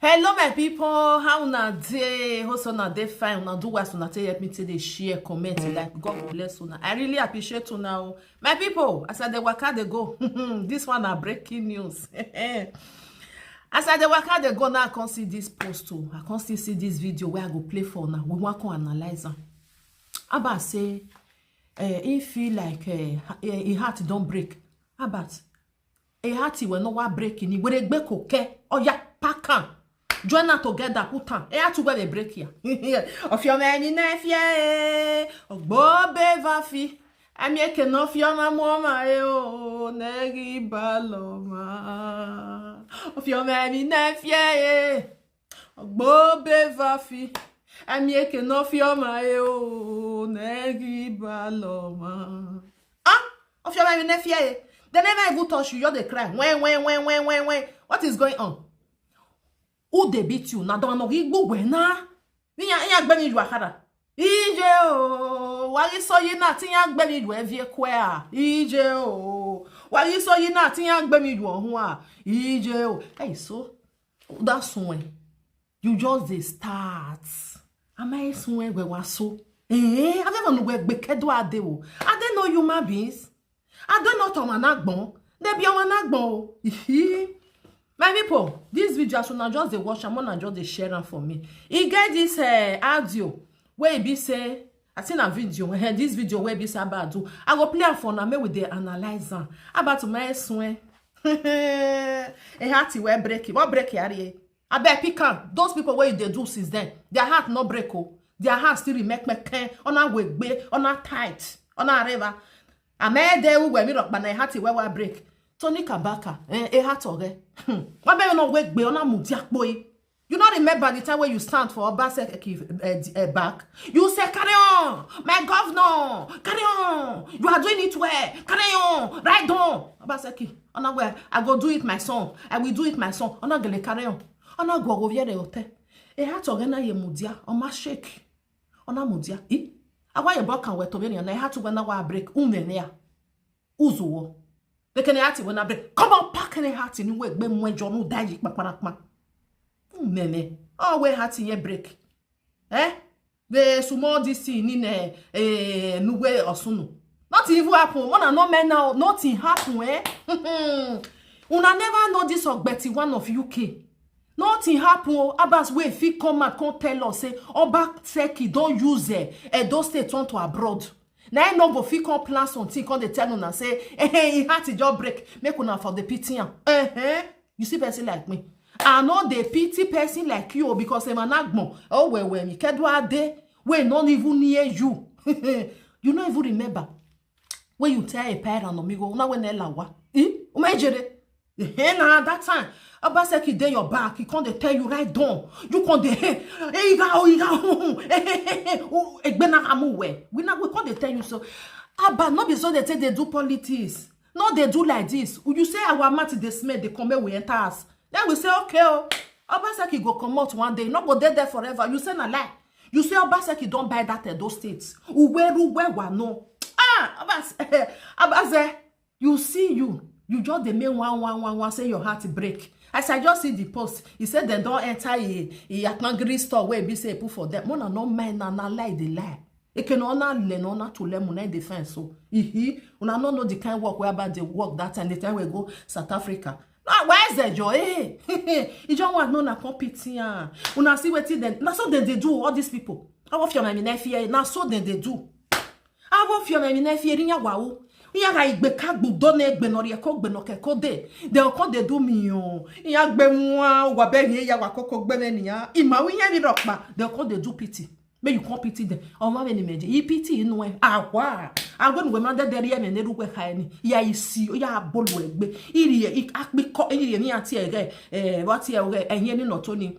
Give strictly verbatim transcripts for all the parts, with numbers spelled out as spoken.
Hello, my people. How una dey? Hope una dey fine. Una do well. Una take help me take dey share, comment, like. God go bless una. I really appreciate una o. My people, as I dey waka dey go, this one na breaking news. As I dey waka dey go now, I come see this post o. I come still see this video wey I go play for una. We wan come analyze am. Abba say, eh, he feel like, eh, ha- eh, him heart don break. Abba, e heart wey no wa break ni, were gbe koke, oya, pack am. Join am together, put am. E heart wey dey break ya. Of your many na fear, eh, ogbo be vafi. Ami eke no fi oma mo ma e o, negi baloma. Of your many na fear, eh, ogbo be vafi. Ami eke no fi oma e o, negi baloma. Ah, of your many na fear, eh. They never even touch you, you're the cry. When, when, when, when, when, when. What is going on? Who dey beat you? Na don no igbo gwe na. Niya, niya gbe mi ju akara. Ije o, wari so yi na ti ya gbe mi ju evie kwe a. Ije o, wari so yi na ti ya gbe mi ju ohun a. Ije o. Hey, so, that's when you just dey start. Am I somewhere where was so? Eh, I don't know where Bekedo Adeo. Are they no human beings? Are they not on an agbon? They be on an agbon. My people, this video, as una just dey watch am, una just dey share am for me. E get this, eh, audio wey e be say, I see na video, eh, this video wey e be say about do. I go play am for una, make we dey analyze am. About my swear. A heart wey break, what break yari? Abeg, pick am. Those people wey you dey do since then, their heart no break o. Their heart still remain kpeke, ona wegbe, ona tight, ona areva. Amede uwe mi rock bana heart wey wa break. Tony Kabaka, eh, e heart oge. Hmm. Wa be no wegbe, ona mudia poi. You no remember the time when you stand for Obaseki, eh, eh, back? You say, "Carry on, my governor, carry on. You are doing it well. Carry on, right down." Obaseki, ona we, I go do it, my son. I will do it, my son. Ona gele carry on. Ona go go viere ote. E heart oge na ye mudia, oma shake. Ona mudia. I? Awa ye boka we to be na e heart we na wa break. Unene ya. Uzuwo. They can heart when I break. Come on, pack any heart in way gbe mwe jonu daji kpakparakpa. Unene. Oh, we heart ye break. Eh? The small this thing in, eh, eh, nuwe osunu. Nothing even happen. One and no men now. Nothing happen, eh? Una never know this Ogbeti one of U K. Nothing happen o. Abbas wey fit come out come tell us say Obaseki don use, eh, Edo State turn to abroad. Na him no go fit come plan something, come dey tell una say, eh, eh, him heart e just break, make una for dey pity am. Eh, eh. You see person like me, I no dey pity person like you o, because him an agbon, oh, well, well, mi kedu ade, wey no even near you. You no even remember when you tell a parent no mi go, na when e lawa. Eh? Umejere. Eh, na that time, Obaseki dey your back, he come dey tell you, "Right down." You come dey, "Hey, hey, iga, oh, iga, hmm, hmm, hey, hey, hey, hey, oh, egbena amu we." We na, we come dey tell you so. Abba, no be so they take dey do politics. No dey do like this. You say our mouth dey smell, dey come, make we enter house. Then we say, "Okay o." Obaseki go comot one day, no go dey there forever. You say na lie. You say Obaseki don buy that Edo State. Uweru we wa no. Ah, Abbas, Abbas, eh, you see you. You just dey make one, one, one, one, say your heart break. As I just see the post, he said they don enter a, a Akpangiri store wey be say put for them. Mona no mind na, na lie dey lie. Eke no na le no na to le mu na the fence so. Ihi, una no know the kind work wey about the work that time, the time we go South Africa. Na where is the joy? Eh, e just want no na compete ya. Una see wetin dem. Na so dem dey do all these people. Awo fiona mi na fear. Na so dem dey do. Awo fiona mi na fear ya wa o. Ya ga igbe kagbu do na egbe no rie ko gbe no ke ko de. Dem come dey do me o. Ya gbe mu a wa be ni ya wa koko gbe me ni ya. Ima wi ya ni ropa. Dem come dey do pity. Make you come pity them. Oh, my many meje. You pity in way. Ah, wa. I go to women that there, yeah, men, they do work, honey. Yeah, you see, oh, yeah, bol work. Iri, ik, akpi, ko, iri, ni ati, eh, eh, what, yeah, okay, and you know, Tony.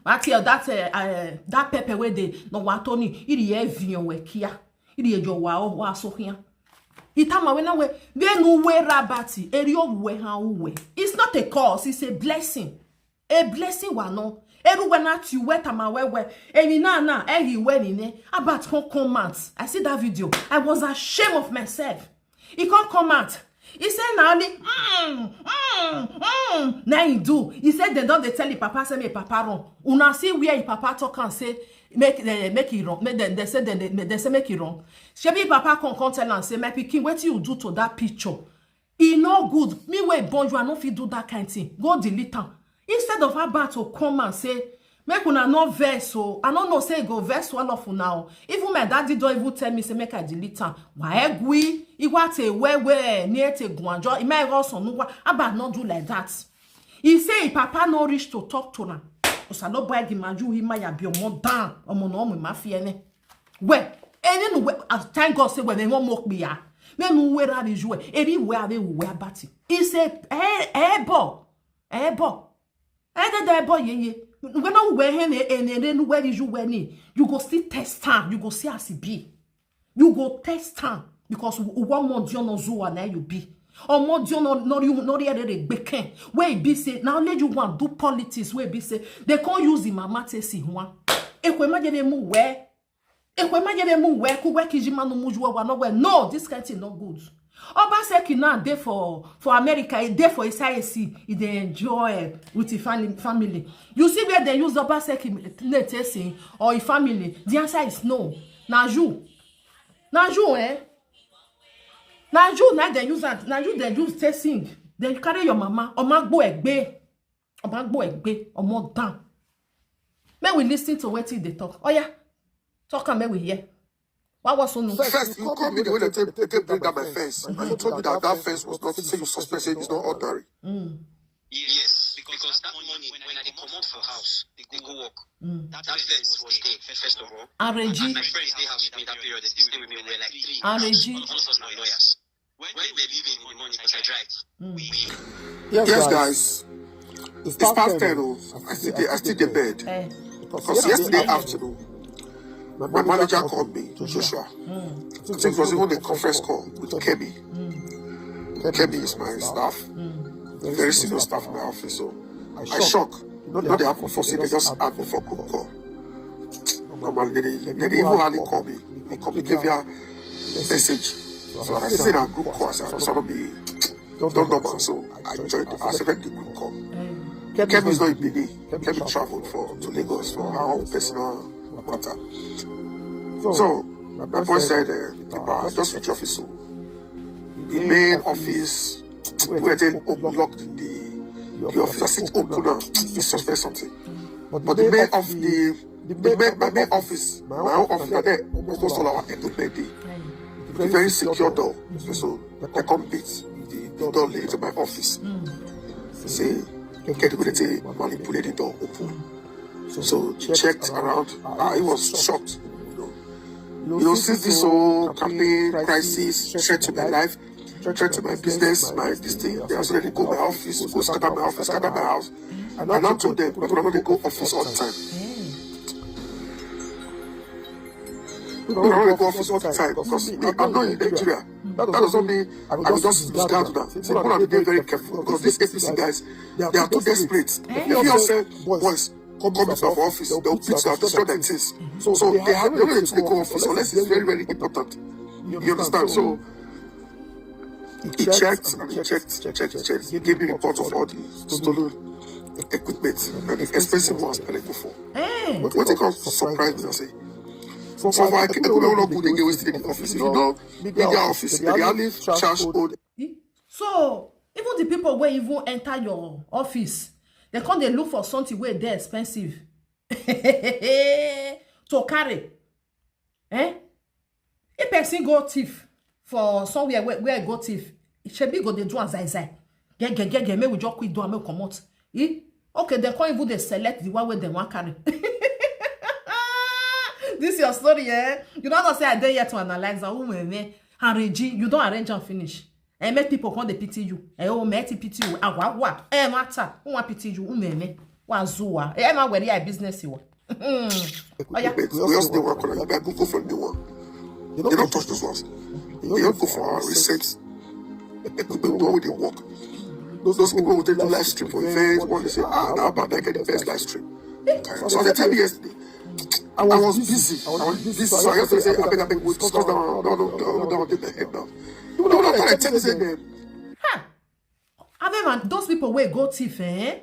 What, yeah, that, eh, eh, that pepper where they, no, what, Tony, iri, eh, vion, we, kia. Iri, eh, jo, wa, oh, wa, so, here. Itama, when I, we, we, no, we, rabati, eri, oh, we, how, we. It's not a curse, it's a blessing. A blessing wa no. Eru we na ti we tama we we. Emi na na, ehi we ni ne. About come come out. I see that video. I was ashamed of myself. He come come out. He say na only mm, mm, mm, na he do. He say dem don dey tell him papa say make papa run. Una see where him papa talk am say make eh, make he run. Make dem dem say dem dem say make he run. Shebi him papa come come tell am say my pikin, wetin you do to that picture? E no good. Me wey born you, I no fit do that kind thing. Go delete am. Instead of Albert to come and say make una no vex o, I no know say e go vex all of una o. Even my daddy don even tell me say make I delete am. Waegui, iwa te wewe ni e te guanjo ima ero sonu wa. Albert no do like that. He say him papa no reach to talk to am. Osalobo egi maju hima ya bi omo dan omo na omo ma fi ene. Well, eni nu we ah, thank God say when they won't mock me ya. Me nu we ra bi ju e. Eri we ave we abati. He say eh eh bo. Eh bo. Eh de de bo ye ye. We no we he ne ene ne nu we ri ju we ni. You go still test am. You go see as e be. You go test am because one month you no zuwa na you be. Omo di no no you no re re gbeken. Wey e be say na only you wan do politics wey e be say they come use the mama take see one. Ekwe ma je dey move well. Ekwe ma je dey move well. Ku we kiji manu muju wa no well. No, this kind thing no good. Obaseki now dey for for America, e dey for inside A C, e dey enjoy with him family family. You see where they use Obaseki name take sing or him family? The answer is no. Na you. Na you eh? Na you na dem use am, na you dem use take sing. Then you carry your mama, omo agbo egbe, omo agbo egbe, omo down. Make we listen to wetin e dey talk. Oya, talk am make we hear. What was on? First, you called me the way they take, they take bring down my fence. And you told me that that fence was not, say you suspect, say it's not ordinary. Yes, because that morning when I dey comot for house, dey go work, that fence was there, first of all. And Areji. My friends dey house with me that period, they still stay with me, we were like three. Areji. All of us na lawyers. When they were leaving in the morning, because I drive, we Yes, guys. It's past ten o. I still dey, I still dey bed. Eh. Because yesterday afternoon, my manager called me, Joshua. I think it was even a conference call with Kemi. Kemi is my staff, very senior staff in my office. So I shock. You know they happen for say they just add me for group call. Normally, they, they, they even hardly call me. They call me Kemi message. So I said a group call. I said, I don't know, man. So I joined, I accepted the group call. Kemi is not in Benin. Kemi traveled for to Lagos for her own personal matter. So my boy said, uh, "Papa, just reach office. So the main office, where they locked the, the office, I said, open up. It's suspect something." But the main of the, the main, my main office, my own office, na there almost all our equipment dey. It's a very secure door. So they come beat the, the door lead to my office. Say, "Get the way they manipulate the door open." So he checked around. Ah, he was shocked. You know, you know, since this whole campaign crisis, threat to my life, threat to my business, my this thing, they are ready to go my office, go scatter my office, scatter my house. And I told them, "People are not go office all the time." People are not go office all the time because me, I'm not in Nigeria. That doesn't mean I will just disregard that. People are being very careful because these A P C guys, they are too desperate. If you say, "Boys, come, come to our office," they'll beat you and destroy their things. So they have, they don't need to go office unless it's very, very important. You understand? So he checked and he checked, checked, checked. He gave me reports of all the stolen equipment and the expensive ones that they go for. But what it comes surprised me, I say, for, for like, people don't know who they get wasted in the office. If you know, bigger office, they only charge old. So even the people wey even enter your office, they come dey look for something wey dey expensive to carry. Eh? If person go thief for somewhere where, where e go thief, shebi go dey do am zai zai. Gege gege, make we just quick do am, make we comot. Eh? Okay, they come even dey select the one wey dem wan carry. This your story, eh? You no know say I dey here to analyze am. Umeme, Areji, you don arrange am finish. And make people come dey pity you. Eh, oh, me ti pity you. Awa wa. Eh, matter. Who wan pity you? Umeme. Wa zuwa. Eh, ma where your business you. Oya. We also dey work on it. I go go for the one. You don't touch those ones. You don't go for our reset. People wey dey work. Those, those people who dey do live stream for events, when they say, "Ah, now about that get the best live stream." So they tell me yesterday, I was busy. I was busy. So I just say, "I beg, I beg, we discuss that one. No, no, no, no, no, get the head down." You know what I tell you? Say, However, those people wey go thief, eh?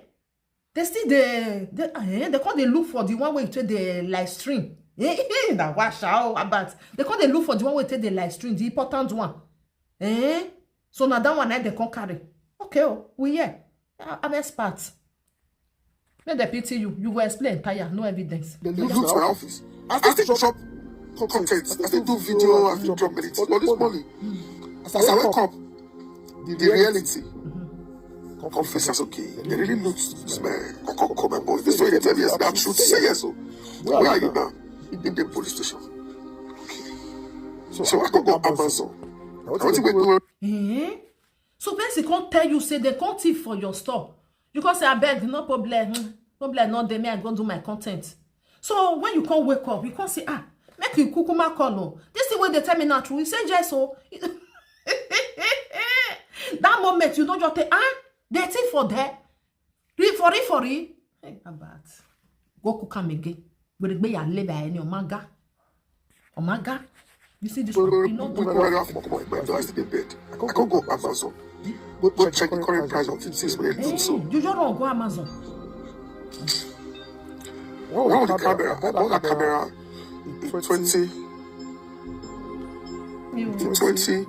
They still dey, they, eh, they come dey look for the one wey take dey live stream. Eh, na wash out about. They come dey look for the one wey take dey live stream, the important one. Eh? So na that one na they come carry. Okay, oh, we here. I, I'm expert. Make dem pity you. You go explain tire, no evidence. They look for office. I still chop content. I still do video. I still drop many things. All this money. As I wake up, the reality. Confess that's okay. They really look this man. I can't come and boy. This way they tell me yes, that's true. Say yes, oh. Where are you now? In the police station. Okay. So I go go Amazon. I want to wait. Eh? So person come tell you say they come thief for your store. You come say, "Abeg, no problem. Hmm, problem no dey, me I go do my content." So when you come wake up, you come say, "Ah, make you kukuma call o. This thing wey they tell me na true." You say, "Yes o." That moment, you don just say, "Ah, they thief for there. Real for real for real." Hey, about. Go cook am again. Gbèrègbè yà lé bàá ẹni ọmọ aga. Ọmọ aga. You see this one? You no go. When I come my bed, I can't go Amazon. Go check the current price of things when they do so. Hey, you just run go Amazon. One of the camera, I bought that camera in twenty, in twenty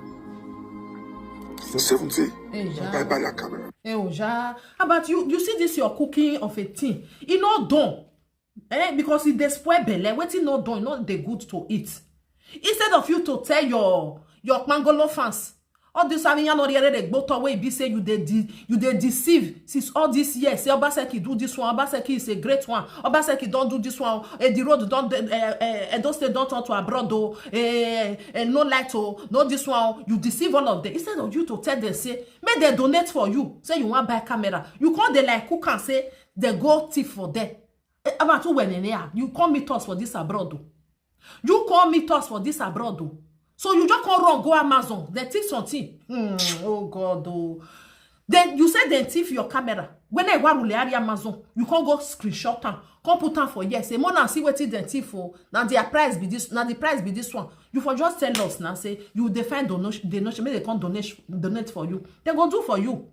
seventeen. Hey, I buy that camera. Hey, Oja. How about you? You see this your cooking of a thing. E no done. Eh, because e dey spoil belle. Wetin no done, e no dey good to eat. Instead of you to tell your, your Kpangolo fans, all this Aviyan no really dey gboto wey be say you dey de-, you dey deceive since all these years. Say Obaseki do this one, Obaseki is a great one, Obaseki don do this one, eh, the road don, eh, eh, Edo State don turn to abroad o, eh, eh, no light o, no this one o. You deceive all of them. Instead of you to tell them say make dem donate for you, say you wan buy camera, you come dey like cook am say dem go thief for there. Eh, about who when, you come meet us for this abroad o. You come meet us for this abroad o. So you just come run go Amazon. They thief something. Hmm, oh God o. Then you say they thief your camera. When I want to Amazon, you can't go screenshot am, come put am for here. Say, "Mona, see wetin they thief for. Now their price be this. Now the price be this one." You for just tell us now. Say you dey find donation, donation. Make they come donation, donate for you. They go do for you.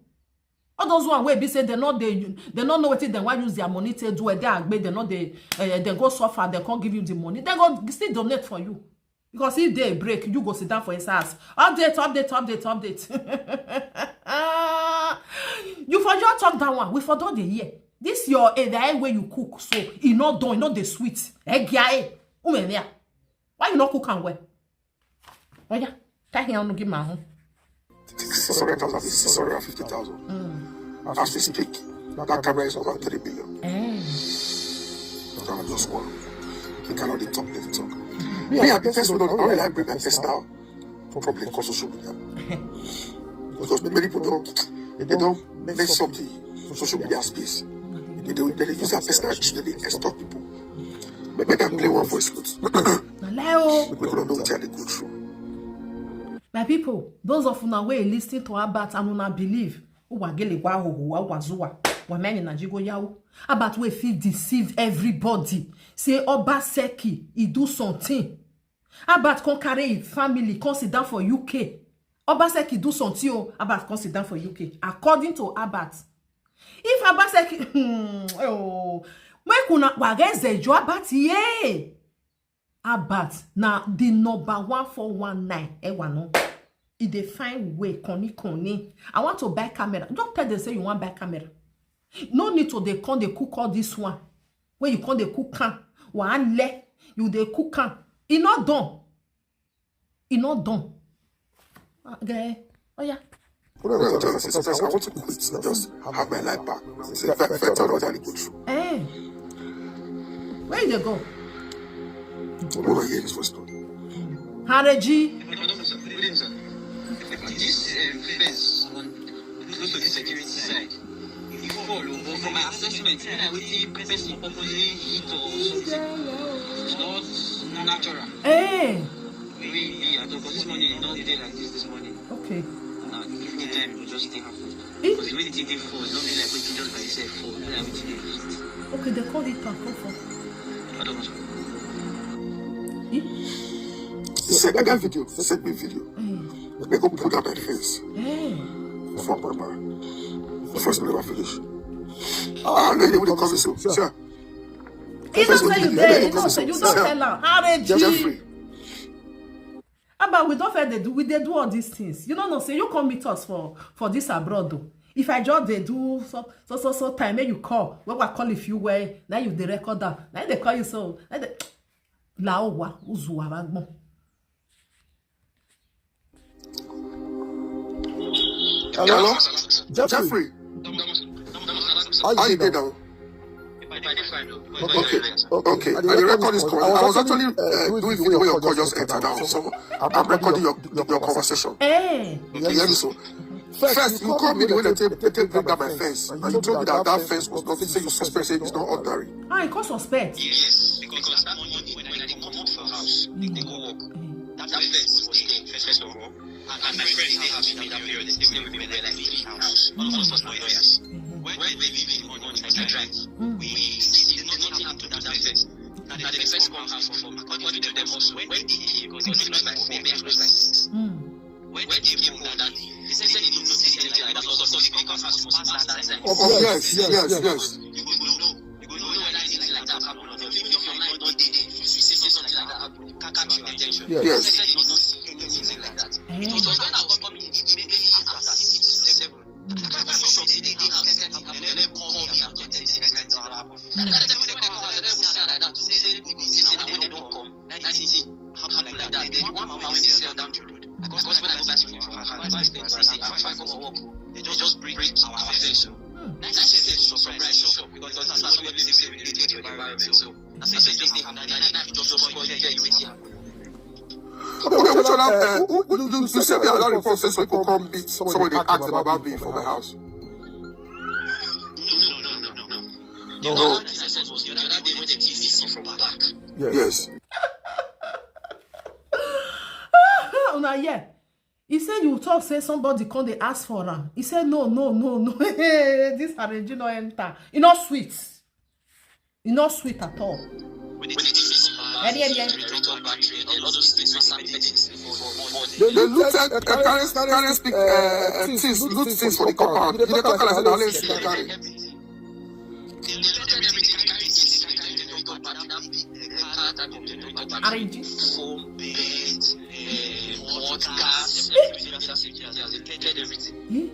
All those one wey be say they no dey, they no know wetin they wan use their money take do. Eh, they agbe, they no dey, eh, they go suffer, they can't give you the money. They go still donate for you. Because if they break, you go sit down for his house. Update, update, update, update. You for just talk that one. We for don dey hear. This your, eh, the way wey you cook, so e no done, e no dey sweet. Eh, guy, eh. Why you no cook am well? Oh yeah, tie him on, give my own. Six hundred thousand, six hundred fifty thousand. As we speak, that camera is over three million. Eh. That one just one. You cannot dey talk, dey talk. Me, I be first one, I like bring my personal problem for social media. Because many people don't, they don't make something for social media space. They don't, they use our personal issue, they extort people. Make, make them play one voice note. Na lie o. People don't know what they go through. My people, those of una wey listen to Albert and una believe, uwa gele wa ho wa wa zuwa, wa many na jigo yawo. Albert wey fit deceive everybody. Say Obaseki, he do something. Albert come carry his family, come sit down for U K. Obaseki do something o, Albert come sit down for U K. According to Albert, if Obaseki, hmm, oh, make una wageze jo Albert ye. Albert na the number one four one nine. Ewa no. E dey find way, koni koni. I want to buy camera. Don't tell them say you want buy camera. No need to dey come dey cook all this one. When you come dey cook am, wale, you dey cook am. E no done. E no done. Ah, guy, oh yeah. What do I tell her? Sister, I want to quit. Just have my life back. Say, if I, if I tell her what I go through. Eh. Where you dey go? What do I hear this voice tone? Hareji. This, um, fence on close to the security side. If you fall, but for my assessment, when I wetin person opposite hit or something, it's not natural. Eh. Maybe I don't, 'cause this morning, e no dey like this this morning. Okay. Now, every time, it just dey happen. Eh? 'Cause the way the thing dey fall, e no be like wetin just by itself fall. E be like wetin dey hit. Okay, they call it and come for. I don't know. Eh? Send that guy video. Send me video. Eh. They go put up that face. Eh. Fuck, papa. The first never finish. Ah, no, you dey come so. Sir. You don't say you dey. You don't say you don't tell am. How dey Jeffrey. Abba, we don first dey do, we dey do all these things. You no know say you come meet us for for this abroad o. If I just dey do so so so so time, make you call. When we call if you were, now you dey record am. Now they call you so. Now they la owa uzuwa bagbon. Hello? Jeffrey. How you dey now? Okay, okay. I dey record this call. I was actually uh, doing video where your call just enter now, so I'm recording your your conversation. Eh. You hear me so? First, you called me the way they take, they take bring down my fence, and you told me that that fence was not, say you suspect, say it's not ordinary. Ah, I come suspect. Yes, because that morning when I dey comot for house, dey dey go work, that fence was there first of all. And my friend dey house with me that period, dey stay with me, we were like three house. All of us was lawyers. When we leave in the morning, I drive. We see nothing happen to that fence. Na the fence come house for me. According to them also, when they came, because they close by four, they close by six. When they came home that day, they said they didn't notice anything like that. Because of course, the compound house was past that side. Oh, yes, yes, yes. You go know, you go know whether anything like that happen or not. If your mind no dey there, if you see something like that happen, you can catch your attention. Yes. They said they did not see anything like that. It was when I was coming in immediately after six to seven. I can't be sure they dey dey house and then call me and tell me say this kind thing happen. That time when they call, I tell them say like that. Say say we go see now when they don come. That thing happen like that. Then one mama wey dey sell down the road. I come when I go back to her, her advice dem say if I come work, they just just break our fence. That she said she surprise shock because that's what we dey say we dey do environment. So I say just dey happen. That night just just call you, tell you wetin happen. Okay, which other, uh, who, who, who, who said the other report says people come meet somebody, ask them about me for my house? No, no, no, no, no. The other thing I said was the other day when they kiss me from back. Yes. Una hear? He say you talk say somebody come dey ask for am. He say no, no, no, no. This arrange no enter. E no sweet. E no sweet at all. When they kiss me from back, Any, any, any. Generator battery, and all those things wey sabi medicine for for body. They looted uh, carry carry speak uh, uh, things, loot things for the compound. You dey talk like say na only thing they carry. They looted everything. They carry things. They carry generator battery, uh, car type of generator battery, Arrange. Phone, bed, uh, hot gas, everything. They looted everything. Eh?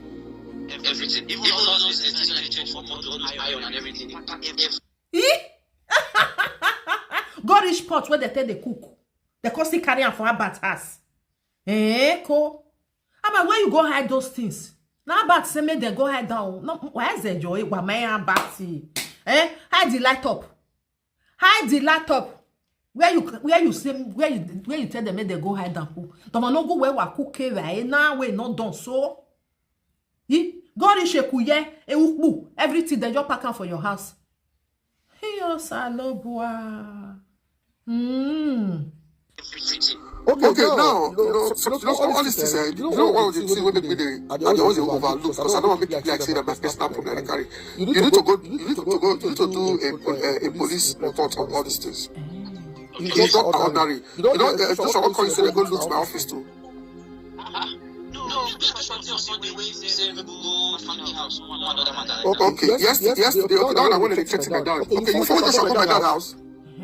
Everything. Even all those things that they change for motor, all those iron and everything. They pack everything. Eh? Go reach pot where they take the cook. They come still carry am for Albert house. Eh, ko. Abba, where you go hide those things? Now Albert say make they go hide down. No, why is there joy? Why my Albert? Eh? Hide the light up. Hide the light up. Where you where you say where you where you tell them make they go hide down? Cook. Toma no go where wa cook eh, eh, now we not done so. He go reach a kuye, a ukbu, everything they just pack am for your house. Hiyo salobua. Mm. Everything. Okay, now, you know, so, you know, all these things, eh, you know, one of the things wey make me dey, I dey always dey overlook because I don't want make people like say that my personal problem I dey carry. You need to go, you need to go, you need to do a, a, a police report on all these things. It's not ordinary. You know, uh, Joshua come say they go loot my office too. No, no, you get Joshua on Sunday wey say we go family house, one another man that. Okay, yes, yesterday, okay, that one I wanted to check my dad. Okay, you follow Joshua go my dad house.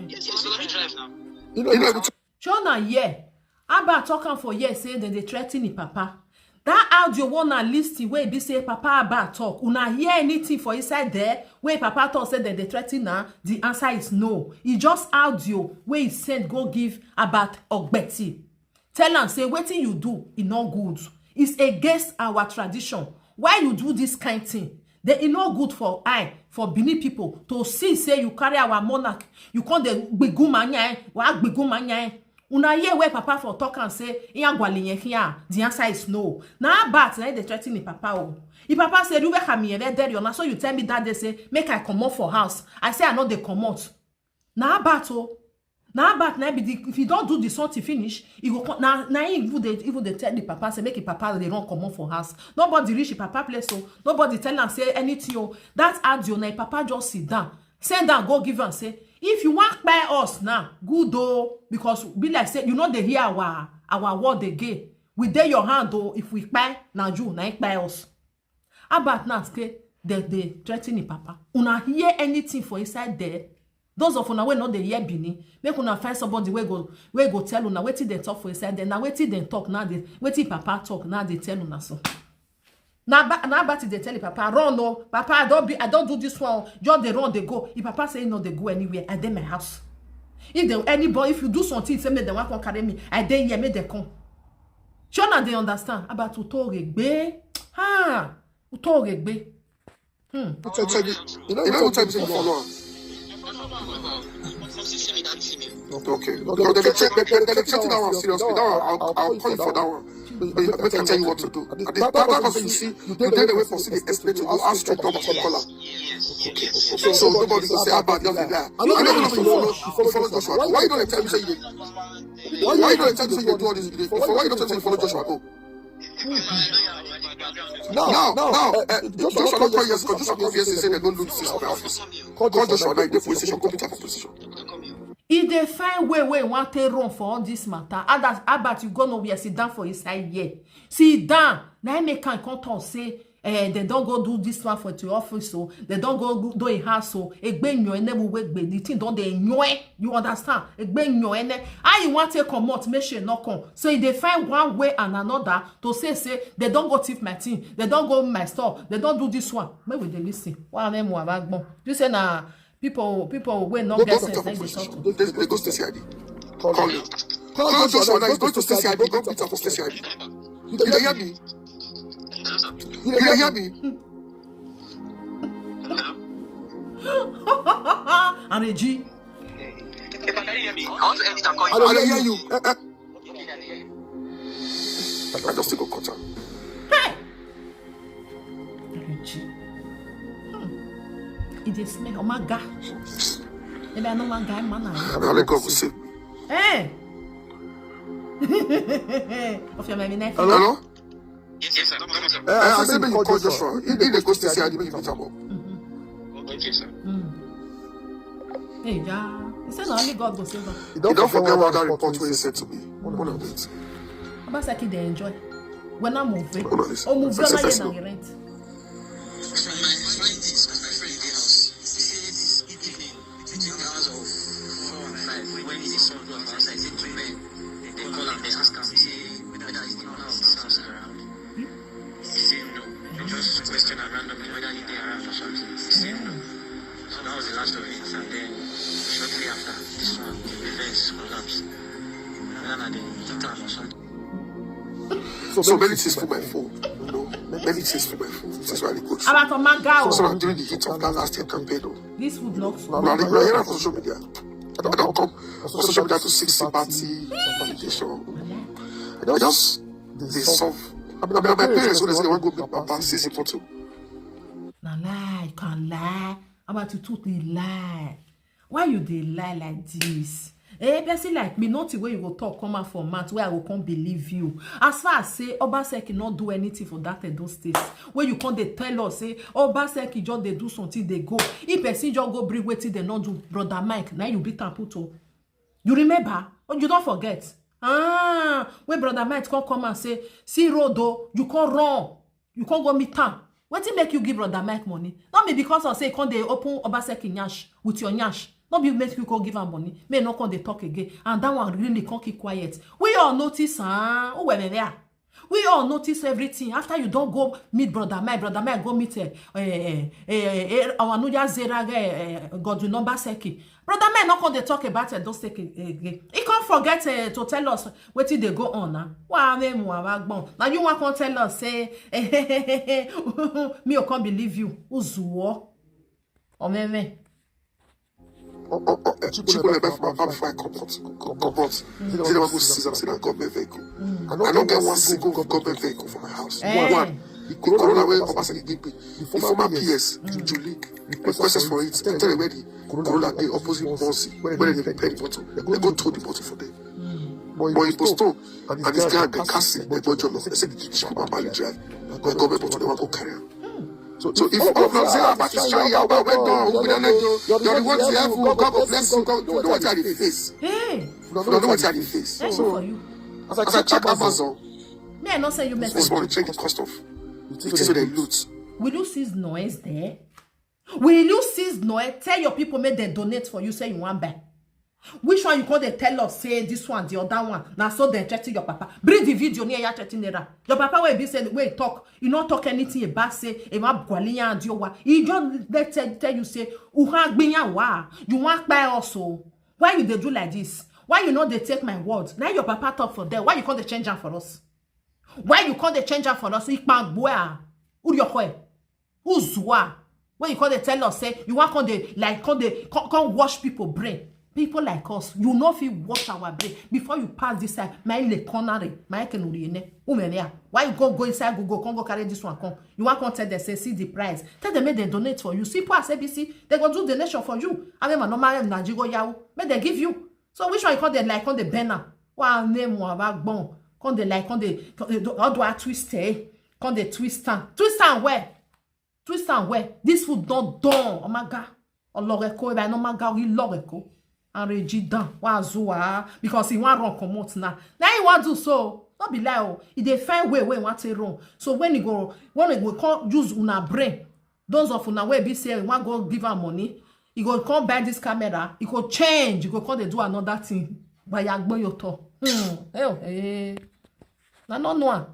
Yes, yes, so let me drive now. You know, every Shona here. Abba talk am for here say dem dey threaten him papa. That audio one na listen wey be say papa Abba talk. Una hear anything for inside there wey papa talk say dem dey threaten na? The answer is no. E just audio wey he send go give Abba Ogbeti. Tell am say wetin you do e no good. It's against our tradition. Why you do this kind thing? Then e no good for eye for Benin people to see say you carry our monarch, you come dey gbigumanya eh, wa gbigumanya eh. Una hear where papa for talk am say iya gwali yen kia? The answer is no. Na Albert na dey threaten the papa o. The papa say you wake me there na so you tell me that day say make I comot for house. I say I no dey comot. Na Albert o. Na Albert na be the if you don do the something finish, you go come na na him even dey even dey tell the papa say make him papa dey run comot for house. Nobody reach him papa place o. Nobody tell am say anything o. That audio na him papa just sit down. Send am go give am say if you wan kpai us now, good o, because be like say you no dey hear our our word again. We dey your hand o, if we kpai na you na him kpai us. Albert now say dem dey threaten him papa. Una hear anything for inside there? Those of una wey no dey hear Benin, make una find somebody wey go, wey go tell una wetin dem talk for inside there. Na wetin dem talk now, dey, wetin papa talk now dey tell una so. Na ba, na Albert dey tell him papa, "Run o, papa, I don be, I don do this one o." Just dey run, dey go. Him papa say he no dey go anywhere. "I dey my house. If dem, anybody, if you do something, say make dem wan come carry me, I dey here, make dem come." Shey una dey understand? Albert, uto regbe. Ha! Uto regbe. Hmm. Tell you, you know, you know, tell me say you follow am. Okay. Because they check, they, they, they check that one seriously. That one, I'll, I'll call you for that one. But make I tell you what to do. At the, that, that person you see, you dey the way for see the escalator, you ask to come and call am. So nobody go say, "Ah, bad, you dey lie." I don't know if you follow, you follow Joshua. Why you don't tell me say you dey, why you don't tell me say you dey do all this? You dey, why you don't tell me say you follow Joshua go? Now, now, uh, uh, Joshua no call yes, because Joshua come here say they go look this for office. Call Joshua now, dey police station, come meet am for police station. E dey find way wey e wan take run for all this matter. Albert, Albert, you go nowhere, sit down for inside here. Sit down. Na him make am come talk say, eh, dem don go do this one for the office o, dem don go do a house o. Egbe nyo ene, we wait gbe, the thing don dey nyoe. You understand? Egbe nyo ene. How you wan take comot make she no come? So e dey find one way and another to say, say, "Dem don go thief my thing, dem don go my store, dem don do this one." Make we dey listen. Wa ne mu abagbon. You say na people, people wey no get sense, na dey talk. They, they go stay C I D. Call him. Call Joshua now. He's going to stay C I D. Go meet am for stay C I D. You dey hear me? You dey hear me? Areji. If I can hear me, I want to end it and call you. I dey hear you. Eh, eh. I just still go cut am. Hey! Areji. Hmm. E dey smell. Oh my God. Maybe I know one guy, man. Na only God go save me. Hey! Of your mommy nephew. Hello? Yes, yes, sir. Come on, sir. Eh, I say make you call Joshua. He dey go stay C I D, make you meet am up. Okay, sir. Hey, yeah. He said na only God go save am. You don't forget what that report wey you send to me. One of it. Obaseki dey enjoy. When I'm moving. Hold on, listen. Oh, move First, on first, na no. Rent. So my friend is, my friend dey house. He say this evening, between the hours of four and five, when he saw us outside, say two men, they call am, they ask am, say whether is the owner of this house around. He say no. They just question am randomly whether he dey around or something. He say no. So that was the last of it, and then shortly after, this one, the events collapsed. Whether na dem hit am or something. So many things for my phone. You know, many things for my phone. This is why I go through. About Omaga. So now during the heat of that last year campaign, oh, This would not. now I dey hear am for social media. I don't, I don't come on social media to seek sympathy, validation. I just dey solve. I mean, my parents when they say they wan go meet Papa, see photo. Na lie, you can lie. About you talk dey lie. Why you dey lie like this? Eh, person like me, nothing wey you go talk come out for mouth wey I go come believe you. As far as say Obaseki no do anything for that Edo State, wey you come dey tell us say Obaseki just dey do something dey go. If person just go bring wetin dem no do, brother Mike, na you beat am put o. You remember? Or you don forget? Ah, when brother Mike come come and say, "See road o," you come run. You come go meet am. Wetin make you give brother Mike money? No be because of say you come dey open Obaseki nyash with your nyash. No be make you come give am money. Make no come dey talk again. And that one really come keep quiet. We all notice, ah, who were there? We all notice everything. After you don go meet brother Mike, brother Mike go meet, eh, eh, eh, eh, eh, our Nuja Zera, eh, eh, Godwin Obaseki. Brother Mike no come dey talk about Edo State again. He come forget, eh, to tell us wetin dey go on now. Wa me mu awa gbon. Now you wan come tell us say, "Me o come believe you." Uzuo. Omeme. Oh, oh, oh, eh, Chukwu never for my farm before I comot. Comot. Say they wan go seize am, say na government vehicle. I no get one single government vehicle for my house. One. The Corolla wey Obaseki give me, the former P S, Julie, requested for it. I tell them where the Corolla dey, opposite Bonsi, where they dey repair the bottle. They go throw the bottle for them. But he postpone, and this guy dey cast it, they go jolo. They say the Chukwu man drive. Go government bottle, they wan go carry am. So, so if all of them say, "Ah, but it's trying, yeah, but well done, we don't know, you're the one to have who, God bless you, God," you know what I dey face. Hey, You know what I dey face. Thank you for you. As I check Amazon Me, I no send you this message. morning, check the cost of the things wey dem loot. Will you cease noise there? Will you cease noise? Tell your people make dem donate for you, say you wan buy. Which one you come dey tell us say this one, the other one? Na so dem threaten your papa. Bring the video near ya threaten naira. Your papa wey be say wey talk, you no talk anything about say Emma Gwaliya and Yowa. He just dey tell, tell you say uha gbiyan wa. You wan kpai us o. Why you dey do like this? Why you no dey take my word? Na your papa talk for there. Why you come dey change am for us? Why you come dey change am for us? Ipa gbua. Uriokwe. Uzua. When you come dey tell us say you wan come dey like come dey come, come wash people brain. People like us, you no fit wash our brain before you pass this side. My le corner, my kenuriene. Umeria. Why you go go inside Google, come go carry this one come? You wan come tell them say see the price. Tell them make dem donate for you. See poor S A B C, they go do donation for you. I mean, my normal Nigeria yahoo. Make dem give you. So which one you come dey like come dey bend am? Wa name wa ba gbon. Come dey like come dey come dey do- how do I twist eh? Come dey twist am. Twist am well. Twist am well. This food don done. Oh my God. Oloreko eba no maga ori loreko. And Reji down. Wa zua because he wan run comot now. Now he wan do so. No be lie o. He dey find way wey he wan take run. So when he go when he go come use una brain, those of una wey be say he wan go give am money, he go come buy this camera, he go change, he go come dey do another thing. Bayagboyoto. Hmm. Hey, oh, hey. Na no no.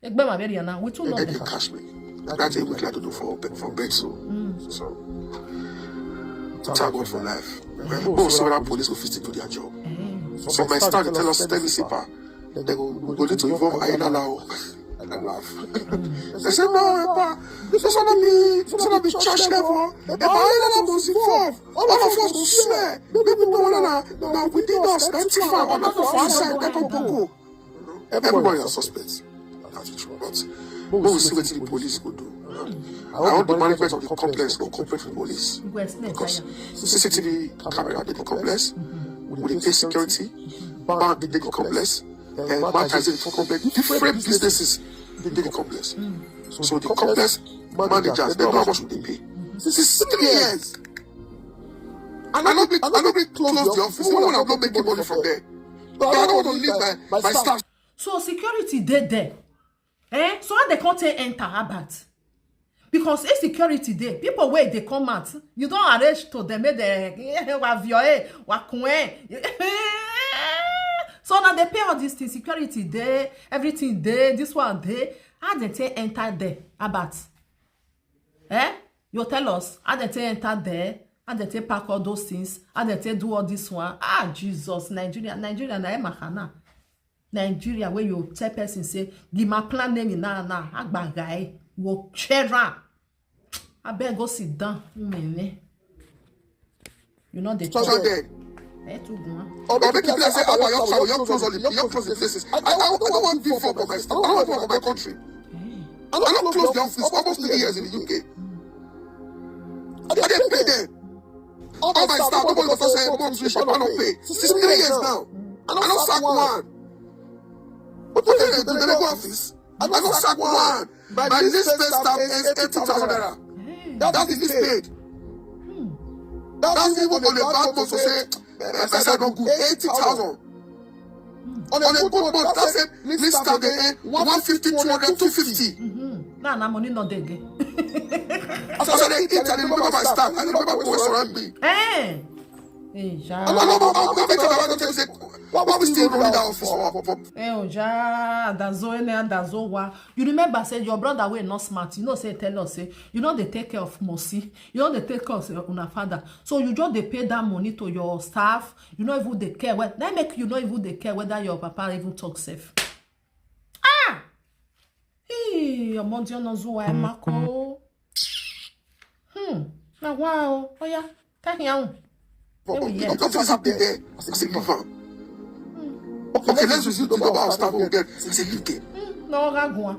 Egbe ma very na. We too know. They didn't catch me. That's a week like to do for for bed so. So thank God for life. Oh, so that police office to do their job. So my staff tell us tell me sipa. They go go need to involve Aina now. And I laugh. They say no, pa. This one be this one be church level. If Aina must involve, all of us go swear. Maybe no one na na within us ninety-five or not for outside. They go go. Everybody is suspect. That's the truth. But we will see what the police go do. I want the management of the complex go cooperate with the police. Because C C T V camera dey the complex, we dey pay security, bank dey the complex, and bank is the complex, different businesses dey the complex. So the complex managers, they know how much we dey pay. This is three years. I no be I no be close the office. No one have not making money from there. But I don't want to leave my my staff. So security dey there. Eh? So how they come take enter Albert? Because if security dey, people wey dey come out, you don arrange to them make dem wa vio eh, wa kun eh. So now they pay all these things, security dey, everything dey, this one dey. How they take enter there, Albert? Eh? You tell us how they take enter there, how they take pack all those things, how they take do all this one. Ah, Jesus, Nigeria, Nigeria na emakana. Nigeria where you tell person say the ma plan name na na agbagai wo chera. Abeg go sit down, umene. You know the Sunday. Eh, too good. Or make people say our young people, young clothes on the young clothes the places. I I I don't want to be for my staff. I don't want to for my country. I don't close the office almost three years in the U K. I dey pay them. All my staff, nobody go say months we shop, I don't pay. Since three years now. I don't sack one. But what they do, they go office. I don't sack one. My least pay staff is eighty thousand naira. That's the least paid. That's even on a bad month to say, my side not good. Eighty thousand. On a good month, that's it. Least staff they earn one fifty, two hundred, two fifty. Now, na money not there again. As I said, they eat and they remember my staff. I remember boys around me. Eh. Eh, ja. I don't know, I don't know, I don't know, I don't know, why we still running that office for, for, for Eh, oja, adazo, ene, adazo, wa. You remember say your brother wey not smart. You know say tell us say you know they take care of Mosi. You know they take care of uh, una father. So you just dey pay that money to your staff. You no even dey care. Well, that make you no even dey care whether your papa even talk safe. Ah! Hey, your mother no zuwa emako. Hmm. Now wow. Oh yeah. Take him. But There we you are. Don't just sit there. I say, leave am. Okay, let's resume the number of staff we get. I say, leave them. No, Ragua.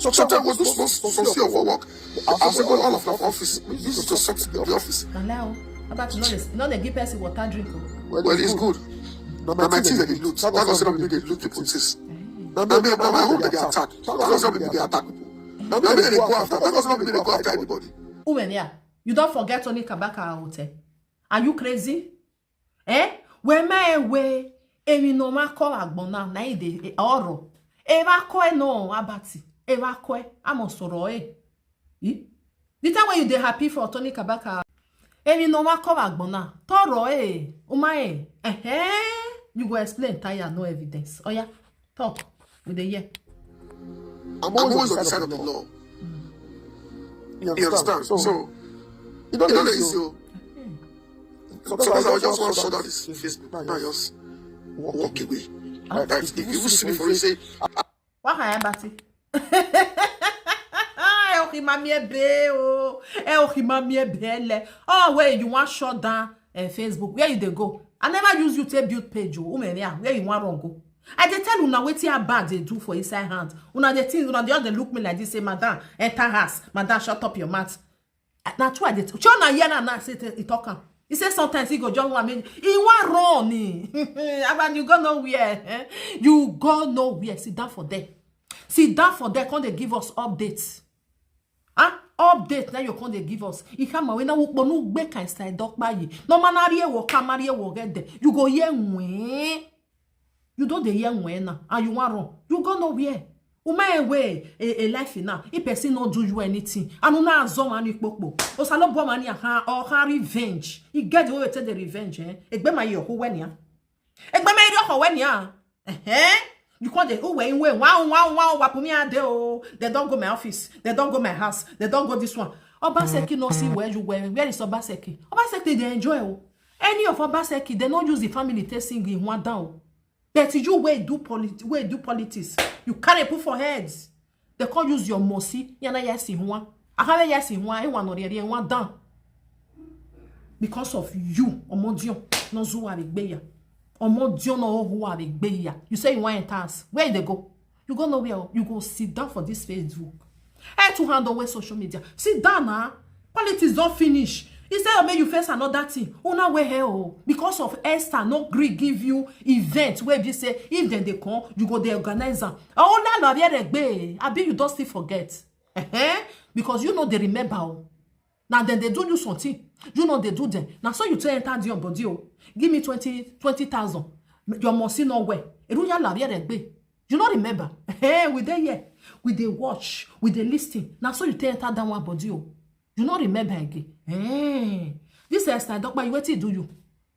So sometimes we do some some some of our work. I say, go all of our office. We use it to sort the the office. Allow. How about you know they, you know they give person water drink? Oh? Well, it's good. But my things that they loot. That's why I say they loot people things. Now me, now my home that they attack. That's why they attack people. Now me, they go after. That's why they go after anybody. Women, yeah. You don't forget only Kabaka Hotel. Are you crazy? Eh? Where my way? Emi no ma call agbona na ide oro. Eva ko e no abati. Eva kwe, amo soro e. Eh? The time when you dey happy for Tony Kabaka, emi no ma cover gbona. Toro e, uma e. Eh, you go explain tire, no evidence. Oh yeah, talk. We dey hear. I'm always on the side of the law. You understand? So, you don't know easy. So, because I just want to shut down this Facebook. Now just walk away. Like, if you see me for you, say, Wa ha ya bati. Eh, ohi mami ebe o. Eh, ohi mami ebe le. Oh, where you want shut down eh, Facebook? Where you dey go? I never use you to build page o. Ume ya, where you want run go? I dey tell una wetin her bad dey do for inside hand. Una dey think, una dey just dey look me like this, say, "Madam, enter house. Madam, shut up your mouth." Na true I dey tell. Shey una hear am now, say e talk am. He say sometimes he go just wan make, he wan run. Abba, you go nowhere. Eh? You go nowhere. Sit down for there. Sit down for there. Come dey give us updates. Ah, update na you come dey give us. Ikama we na ukponu gbe kan style dokpa yi. No man ari ewo, kamari ewo gede. You go hear when. You don dey hear when now, and you wan run. You go nowhere. Uma ewe a, a life now. If person no do you anything, and una azọ mani popo. Osalo bo mani ha or ha revenge. He get the way to the revenge, eh? Egbe ma yo ho when ya. Egbe ma yo ho when ya. Eh? You call the who when we wow wow wow wapumi ade o. They don't go my office. They don't go my house. They don't go this one. Obaseki no see where you were. Where is Obaseki? Obaseki dey enjoy o. Any of Obaseki, they no use the family take sing in one down. But you wey do polit wey do politics, you carry put for heads. They can't use your mosi. Yana yasi one. I have yasi one. I want to one down. Because of you, Omodion, no zuwa begbeya. Omodion no huwa begbeya. You say you want enter us. Where they go? You go nowhere. You go sit down for this Facebook. Head to hand away social media. Sit down now. Politics don't finish. Instead of make you face another thing, una wey hell o. Because of Esther no gree give you event wey be say if dem dey come, you go dey organize am. Ona lo abie regbe, abi you don still forget? Ehen. Because you no dey remember o. Na dem dey do you something, you no dey do dem. Na so you take enter the body o. Give me twenty, twenty thousand. Your mosi no well. Eru ya lo abie regbe. You no remember? Hey, we dey here. We dey watch. We dey listen. Na so you take enter that one body o. You no remember again. Hey, this Esther Dokpa, you wetin do you?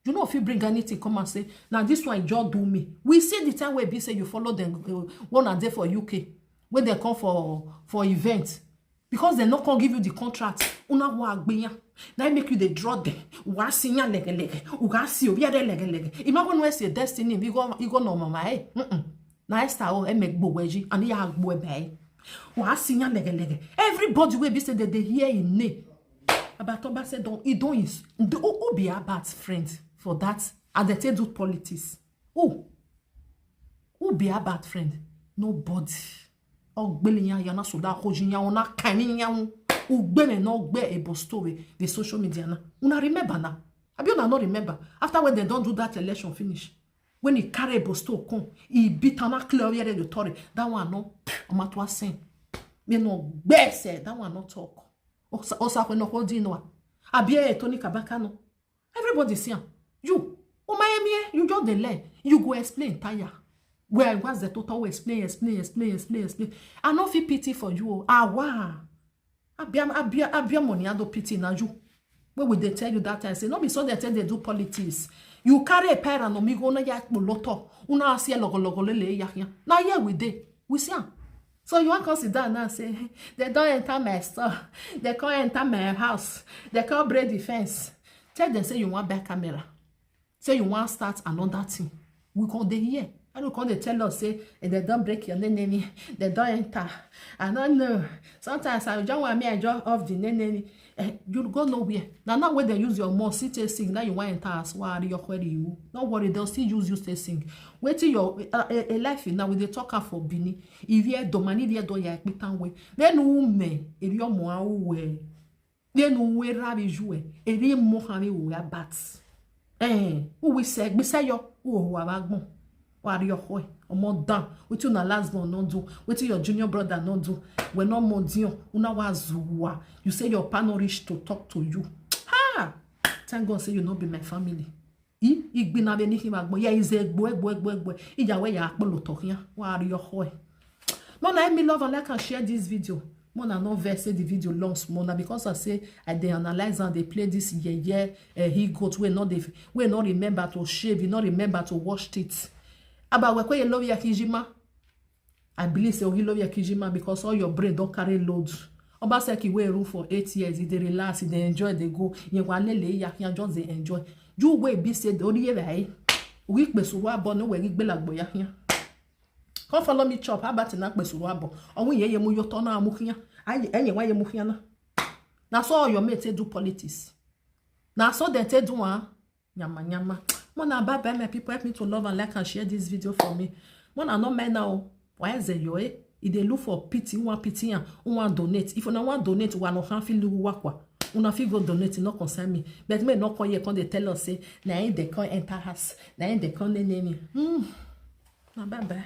You no fit bring anything come and say, "Now this one just do me." We see the time wey be say you follow them, uh, one and day for U K, when they come for for event. Because they no come give you the contract. Una wa agbeyan. Na make you dey draw them. Wa si yan lege lege. Uga si obi ade lege lege. Ima go no esi destiny. We go, we go no mama eh. Mm-mm. Na Esther o, e make gbo weji, and ya gbo ebe eh. Wa si yan lege lege. Everybody wey be say they dey hear him name. Abato ba say don, he don is, the, who, who be Abat friend for that? And they take do politics. Who? Who be Abat friend? Nobody. Ogbele yan yana soda hoji yan ona kani yan. Ugbele no gbe ebo story the social media na. Una remember na? Abi una no remember? After when they don do that election finish, when he carry ebo store come, he beat am clear where the tori. That one no, Omatua sen. Me no gbese, that one no talk. Osa osa kwe no holding no. Abi e Tony Kabaka no. Everybody see am. You, Omayemi, you just dey learn. You go explain tire. Where I was the total will explain, explain, explain, explain, explain. I no fit pity for you. Awa. Abia, abia, abia money I do pity na you. When we dey tell you that time, say, no be so they tell they do politics. You carry a pair and omigo na ya kpoloto. Una see logo logo lele ya ya. Na here we dey. We see am. So you wan come sit down now say, "They don enter my store. They come enter my house. They come break the fence." Tell them say you wan buy camera. Say you wan start another thing. We come dey here. And you come dey tell us say, "Eh, they don break your name, they don enter." I no know. Sometimes I just want me, I just off the name. Eh, you go nowhere. Now, now when they use your mouth, see take sing, now you wan enter as wari your query you. No worry, they'll still use you take sing. Wetin your, uh, a, a life now, we dey talk am for Benin. If you don't man, if you don't ya pitan way. Then who me, if your mo we. Then who we rabi you, if you mo have we are bats. Eh, who we say, we say yo, who wa bagbon. Wari your way. Omo down. Wetin una last born no do. Wetin your junior brother no do. We no more dion. Una wa zuwa. You say your pa no reach to talk to you. Ha! Thank God say you no be my family. I, igbina be ni him agbo. Yeah, is egbo, egbo, egbo, egbo. Iyawe ya akpolo talk ya. Wari your way. Mona, help me love and like and share this video. Mona, no vex say the video long small na because I say I dey analyze and dey play this yeye uh, he goat wey no dey wey no remember to shave, he no remember to wash teeth. Aba wekwe ye love ya kijima. I believe say ogi love ya kijima because all your brain don carry load. Obaseki wey rule for eight years, he dey relax, he dey enjoy, dey go. Ye wa lele ya ya just dey enjoy. You wey be say the only year I we pe suru abo no we gbelagbo ya ya. Come follow me chop. How about na pe suru abo? Owo ye ye mu yo to na mu kiyan. Aye enye wa ye mu kiyan na. Na so your mate take do politics. Na so dem take do am. Nyama nyama. Mona, bye bye, my people. Help me to love and like and share this video for me. Mona, no mind now. Why is it your eh? If they look for pity, who want pity and who want donate. If you no want donate, who no can feel who wakwa. Una fit go donate, no concern me. But me no come here, come they tell us say, na him they come enter house, na him they come name me. Hmm. Na bye bye.